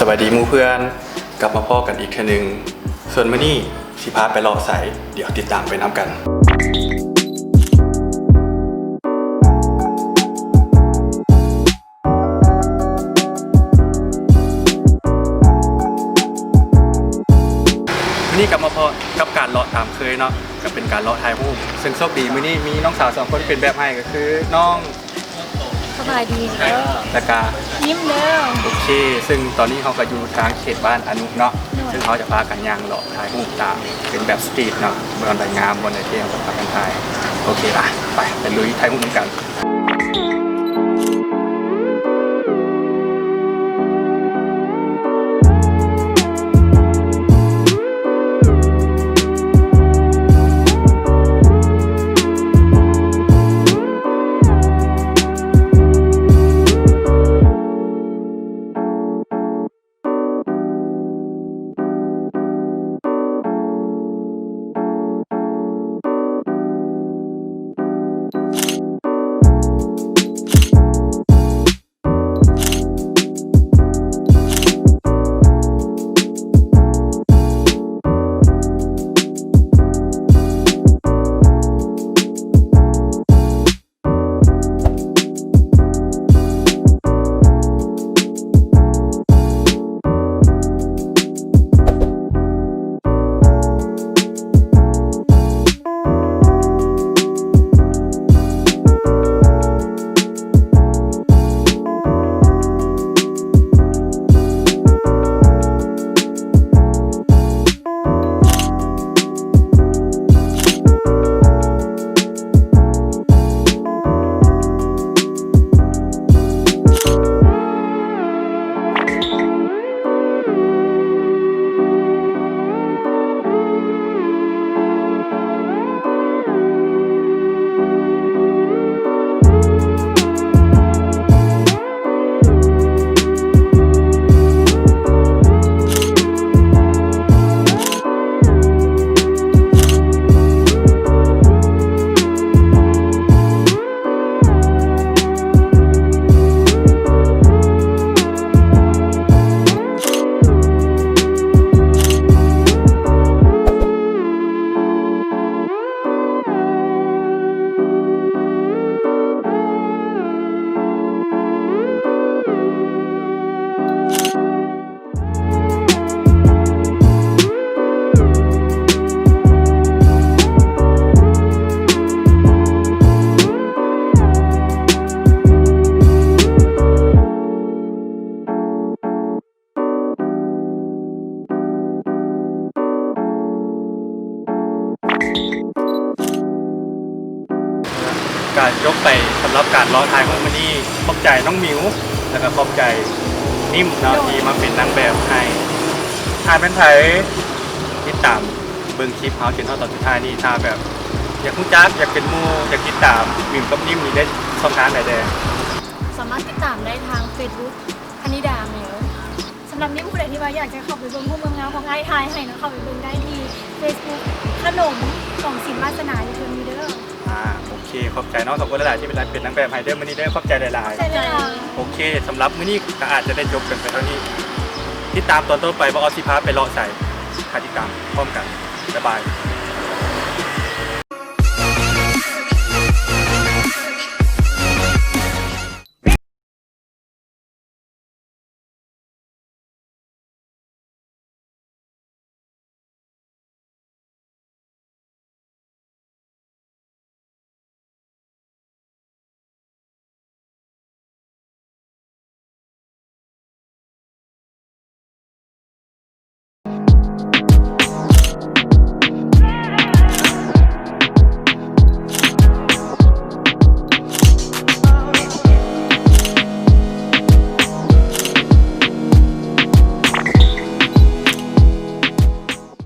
ສະບາຍດີໝູ່ເພື່ອນ, ກັບມາພໍ້ກັນອີກເທື່ອໜຶ່ງ. ສ່ວນມື້ນີ້ຊິພາໄປເລາະໃສ, ດຽວຕິດຕາມໄປນຳກັນ. ມື້ນີ້ກັບມາພໍ້ກັບການເລາະຕາມເຄີຍເນາະ, ກໍເປັນການເລາະຖ່າຍຮູບ. ເຊິ່ງໂຊກດີມື້ນີ້ມີນ້ອງສາວສອງຄົນເປັນແບບໃຫ້, ກໍຄືນ້ອງ ສະບາຍດີເດີ ແລ້ວກະ ຍິ້ມເດີ. ໂອເຄ, ເຊິ່ງຕອນນີ້ເຮົາກໍຢູ່ທາງເຂດບ້ານອະນຸເນາະ, ໂດຍ ເຊິ່ງເຮົາຈະພາກັນຍ່າງເລາະຖ່າຍຮູບຕາມ ເປັນແບບສະຕຣີດເນາະ, ບ່ອນໃດງາມ ບ່ອນໃດເທ່ ເຮົາກໍພາກັນຖ່າຍ. ໂອເຄລະ, ໄປ ໄປລຸຍຖ່າຍຮູບນຳກັນ. ກະຈົບໄປສຳລັບການເລາະຖ່າຍຮູບມື້ນີ້. ຂອບໃຈນ້ອງມິວ ແລ້ວກະຂອບໃຈນິ້ມເນາະ ໂດຍ ທີ່ມາເປັນນາງແບບໃຫ້. ຖ້າແມ່ນໃຜຕິດຕາມເບິ່ງຄລິບເຮົາຈົນຮອດຕອນສຸດທ້າຍນີ້ ຖ້າແບບຢາກຮູ້ຈັກ ຢາກເປັນໝູ່ ຢາກຕິດຕາມມິວກັບນິ້ມນີ້ ໄດ້ຊ່ອງທາງໃດແດ່? ສາມາດຕິດຕາມໄດ້ທາງເຟສບຸກ ພະນິດາມິວ. ສຳລັບນິ້ມຜູ້ໃດທີ່ວ່າຢາກຈະເຂົ້າໄປເບິ່ງຮູບງາມໆຂອງອ້າຍຖ່າຍໃຫ້ເນາະ ເຂົ້າໄປເບິ່ງໄດ້ທີ່ເຟສບຸກ ຂະໜົມ ສອງສິນວາສະໜາ ຢູ່ເທິງນີ້ເດີ. ອ່າ ໂອເຄ ຂອບໃຈນ້ອງສອງຄົນຫຼາຍໆ ທີ່ເປັນນາງແບບໃຫ້ເດີມື້ນີ້ເດີ. ຂອບໃຈຫຼາຍໆ ຂອບໃຈຫຼາຍໆ. ໂອເຄ ສຳລັບມື້ນີ້ກໍອາດຈະໄດ້ຈົບກັນໄປເທົ່ານີ້. ຕິດຕາມຕອນຕໍ່ໄປວ່າອອດຊິພາໄປເລາະໃສ. ຖ້າຕິດຕາມພ້ອມກັນ. ບາຍບາຍ.